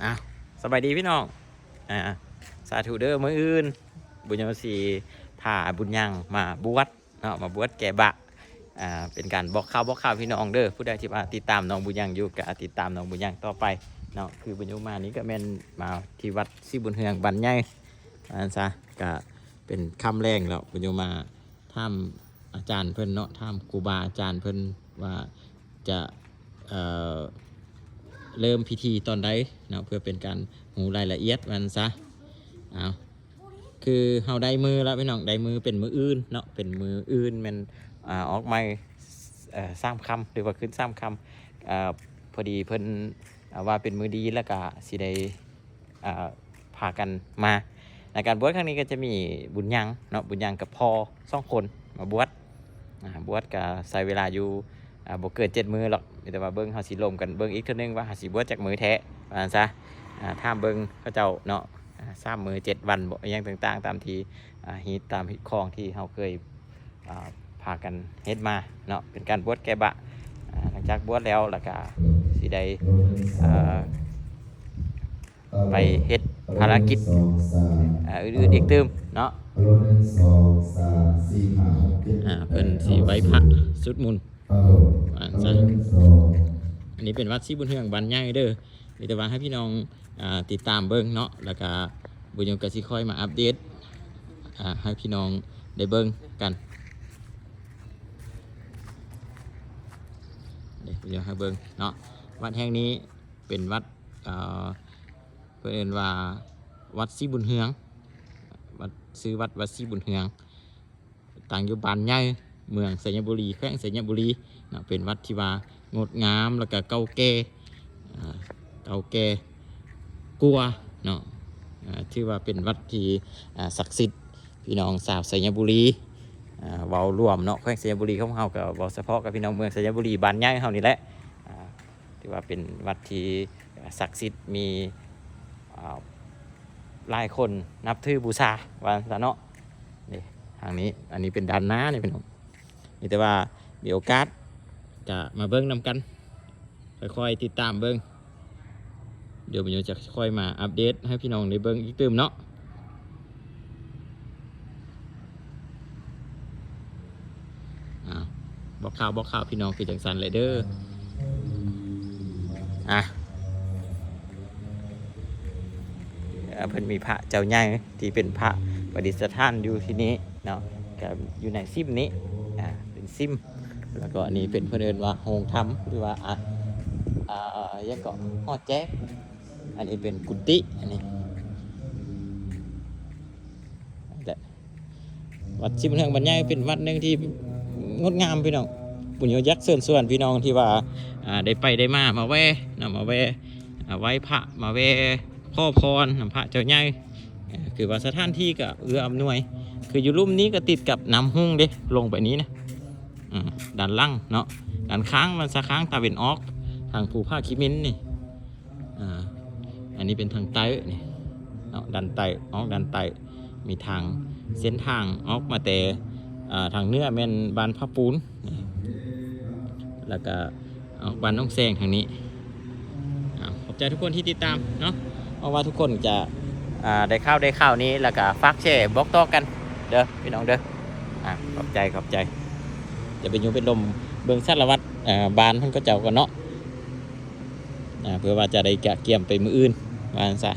ອ້າວ ສະບາຍດີພີ່ນ້ອງ ອ່າ ສາທຸເດີ ມື້ອື່ນບຸນຍາງຊິພາບຸນຍາງມາບວດເນາະ ມາບວດແກ້ບາ ອ່າ ເປັນການບອກຂ່າວ ບອກຂ່າວພີ່ນ້ອງເດີ ຜູ້ໃດທີ່ວ່າຕິດຕາມນ້ອງບຸນຍາງຢູ່ ກໍຕິດຕາມນ້ອງບຸນຍາງຕໍ່ໄປເນາະ ຄືບຸນຍາງມານີ້ກໍແມ່ນມາທີ່ວັດສີບຸນເຮືອງບ້ານໃຫຍ່ ວ່າຊັ້ນຊະ ກໍເປັນຄ່ຳແລງແລ້ວ ບຸນຍາງມາ ຖາມອາຈານເພິ່ນເນາະ ຖາມຄູບາອາຈານເພິ່ນວ່າຈະ ເອີ ເລີ່ມພິທີຕອນໃດເນາະ ເພື່ອເປັນການຮູ້ລາຍລະອຽດວ່າຊັ້ນຊະ. ເອົາ ຄືເຮົາໄດ້ມື້ແລ້ວພີ່ນ້ອງ ໄດ້ມື້ເປັນມື້ອື່ນເນາະ ເປັນມື້ອື່ນແມ່ນ ອາ ອອກໃໝ່ ເອີ ສາມຄ່ຳ ຫຼືວ່າຂຶ້ນສາມຄ່ຳ ເອີ ພໍດີເພິ່ນ ອາ ວ່າເປັນມື້ດີ ແລ້ວກະຊິໄດ້ ອ່າ ພາກັນມາ ໃນການບວດຄັ້ງນີ້ກໍຈະມີບຸນຍາງເນາະ ບຸນຍາງກັບພໍ່ສອງຄົນມາບວດ ອ່າ ບວດກໍໃຊ້ເວລາຢູ່ ອ່າ ບໍ່ເກີນເຈັດມື້ຫຼອກ ມີແຕ່ວ່າເບິ່ງ ເຮົາຊິລົມກັນເບິ່ງອີກເທື່ອໜຶ່ງວ່າເຮົາຊິບວດຈັກມື້ແທ້ ວ່າຊັ້ນຊະ. ອ່າ ຖາມເບິ່ງເຂົາເຈົ້າເນາະ ອ່າ ສາມມື້ເຈັດວັນບໍ ອີ່ຫຍັງຕ່າງໆ ຕາມທີ່ ອ່າ ຮີດ ຕາມຮີດຄອງທີ່ເຮົາເຄີຍ ອ່າ ພາກັນເຮັດມາເນາະ ເປັນການບວດແກ້ບາ ອ່າ ຫຼັງຈາກບວດແລ້ວ ແລ້ວກະຊິໄດ້ ອ່າ ໄປເຮັດພາລະກິດ ອ່າ ອື່ນໆອີກຕື່ມເນາະ. ອ່າ ເພິ່ນຊິໄຫວ້ພະສຸດມົນ ອ່າ ຊັ້ນຊະ. ອັນນີ້ເປັນວັດສີບຸນເຮືອງບ້ານໃຫຍ່ເດີ ມີແຕ່ວ່າໃຫ້ພີ່ນ້ອງ ອ່າ ຕິດຕາມເບິ່ງເນາະ ແລ້ວກະບຸນຍາງກໍຊິຄ່ອຍມາອັບເດດ ອ່າ ໃຫ້ພີ່ນ້ອງໄດ້ເບິ່ງກັນ. ເດ ບຸນຍາງໃຫ້ເບິ່ງເນາະ ວັດແຫ່ງນີ້ເປັນວັດ ເອີ ເພິ່ນເອີ້ນວ່າວັດສີບຸນເຮືອງ ວັດ ຊື່ວັດ ວັດສີບຸນເຮືອງ ຕັ້ງຢູ່ບ້ານໃຫຍ່ ເມືອງໄຊຍະບູລີ ແຂວງໄຊຍະບູລີເນາະ ເປັນວັດທີ່ວ່າງົດງາມ ແລ້ວກະເກົ່າແກ່ ອ່າ ເກົ່າແກ່ກວ່າເນາະ ອ່າ ຖືວ່າເປັນວັດທີ່ ອ່າ ສັກສິດ ພີ່ນ້ອງຊາວໄຊຍະບູລີ ອ່າ ເວົ້າລວມເນາະ ແຂວງໄຊຍະບູລີຂອງເຮົາ ກໍເວົ້າສະເພາະກັບພີ່ນ້ອງເມືອງໄຊຍະບູລີ ບ້ານໃຫຍ່ເຮົານີ້ແຫຼະ ອ່າ ຖືວ່າເປັນວັດທີ່ສັກສິດ ມີ ອ່າ ຫຼາຍຄົນນັບຖືບູຊາ ວ່າຊັ້ນເນາະ. ນີ້ ທາງນີ້ ອັນນີ້ເປັນດ້ານໜ້ານີ້ພີ່ນ້ອງ ມີແຕ່ວ່າມີໂອກາດກະມາເບິ່ງນຳກັນ ຄ່ອຍໆຕິດຕາມເບິ່ງ ດຽວບຸນຍາງຈະຄ່ອຍມາອັບເດດໃຫ້ພີ່ນ້ອງໄດ້ເບິ່ງອີກຕື່ມເນາະ. ອ່າ ບອກຂ່າວ ບອກຂ່າວພີ່ນ້ອງຄືຈັ່ງຊັ້ນແຫຼະເດີ. ອ່າ ເພິ່ນມີພະເຈົ້າໃຫຍ່ທີ່ເປັນພະປະດິດສະຖານຢູ່ທີ່ນີ້ເນາະ ກໍຢູ່ໃນສິມນີ້ ອ່າ ເປັນສິມ ແລ້ວກໍອັນນີ້ເປັນ ເພິ່ນເອີ້ນວ່າໂຮງທຳ ຫຼືວ່າ ອ່າ ອ່າ ຫຍັງເກາະ ຫໍແຈກ ອັນນີ້ເປັນກຸຕິ ອັນນີ້ ແລະ ວັດສີບຸນເຮືອງບ້ານໃຫຍ່ເປັນວັດໜຶ່ງທີ່ງົດງາມພີ່ນ້ອງ ບຸນຍາງຢາກເຊີນຊວນພີ່ນ້ອງທີ່ວ່າ ອ່າ ໄດ້ໄປໄດ້ມາ ມາແວ່ນຳ ມາແວ່ ອ່າ ໄຫວ້ພະ ມາແວ່ຂໍພອນນຳພະເຈົ້າໃຫຍ່ ອ່າ ຄືວ່າສະຖານທີ່ກໍເອື້ອອຳນວຍ ຄືຢູ່ລຸ່ມນີ້ກໍຕິດກັບນ້ຳຮຸ່ງເດ້ ລົງໄປນີ້ນະ ອ່າ ດ້ານຫຼັງເນາະ ດ້ານຂ້າງມັນສະຂ້າງຕາເວັນອອກ ທາງພູຜາຂີ້ໝິ້ນນີ້ ອ່າ ອັນນີ້ເປັນທາງໃຕ້ນີ້ເນາະ ດ້ານໃຕ້ ອອກດ້ານໃຕ້ ມີທາງ ເສັ້ນທາງອອກມາແຕ່ ອ່າ ທາງເໜືອແມ່ນບ້ານຜາປູນ ແລ້ວກະອອກບ້ານໜອງແຊງທາງນີ້. ອ່າ ຂອບໃຈທຸກຄົນທີ່ຕິດຕາມເນາະ ຫວັງວ່າທຸກຄົນຈະ ອ່າ ໄດ້ຂ່າວ ໄດ້ຂ່າວນີ້ ແລ້ວກະຝາກແຊບອກຕໍ່ກັນເດີພີ່ນ້ອງເດີ. ອ່າ ຂອບໃຈ ຂອບໃຈ ຈະໄປຢູ່ໄປລົມເບິ່ງສາລະວັດ ອ່າ ບ້ານເພິ່ນເຂົາເຈົ້າກ່ອນເນາະ. ອ່າ ເພື່ອວ່າຈະໄດ້ກະກຽມໄປມື້ອື່ນ ວ່າຊັ້ນຊະ.